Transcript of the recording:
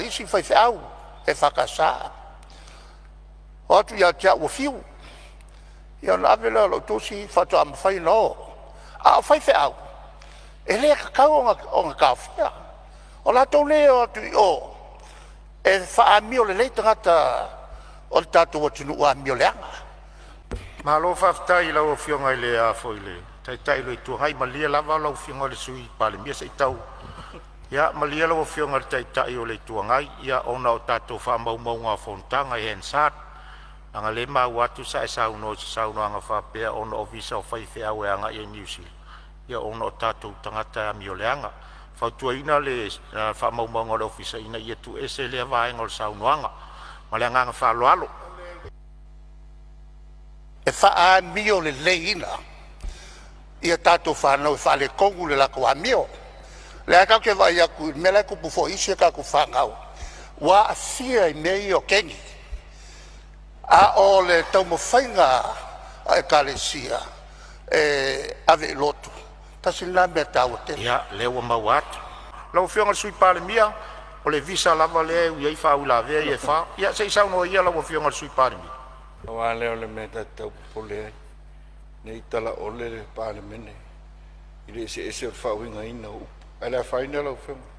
isi faifeau EFKS, o atu ia te au ua fiu, ia ona ave lea o lau tusi faatoa mafai ona o. A o faifeau e le tatau ona taofia, o latou nei e o atu i o e faaamio lelei tagata o le tatou atunuu amio leaga. Malo faafetai i lau Afioga i le Taitai o le Itu Agai. Malie lava lau Afioga i le Sui Palemia se i tau… Ia malie lau Afioga i le Taitai o le Itu Agai, ona o tatou faamaumauga o fonotaga e Hansard, leaga o lea e maua atu sa e saunoa i se saunoaga faapea ona o visa o faifeau e agai i Niu Sila ona o tatou tagata e amio leaga. E fautuaina le faamaumauga a le Ofisa ina ia tuuese lea vaega o le saunoaga. Ma le agaga faaaloalo. E faaamiolelei ia tatou fanau e faaletonu le latou amio. O lea lava tatou te vaai atu i le mea la e tupu foi i isi a tatou fanau ua aafia i mea ia o kegi. A o le taumafaiga a Ekalesia e ave i lotu, tasi lena mea taua tele. Ia, o lea ua maua atu. Lau Afioga i le Sui Palemia, o le visa lava lea e ui ai faauilavea ia e fa. Ia se i saunoa ia lau Afioga i le Sui Palemia. Pau lava lea o le mea ta te tau popole ai, ne i talaole le Palemene i le eseese o le faauigaina o upu. Ae le afaina lau Afioga.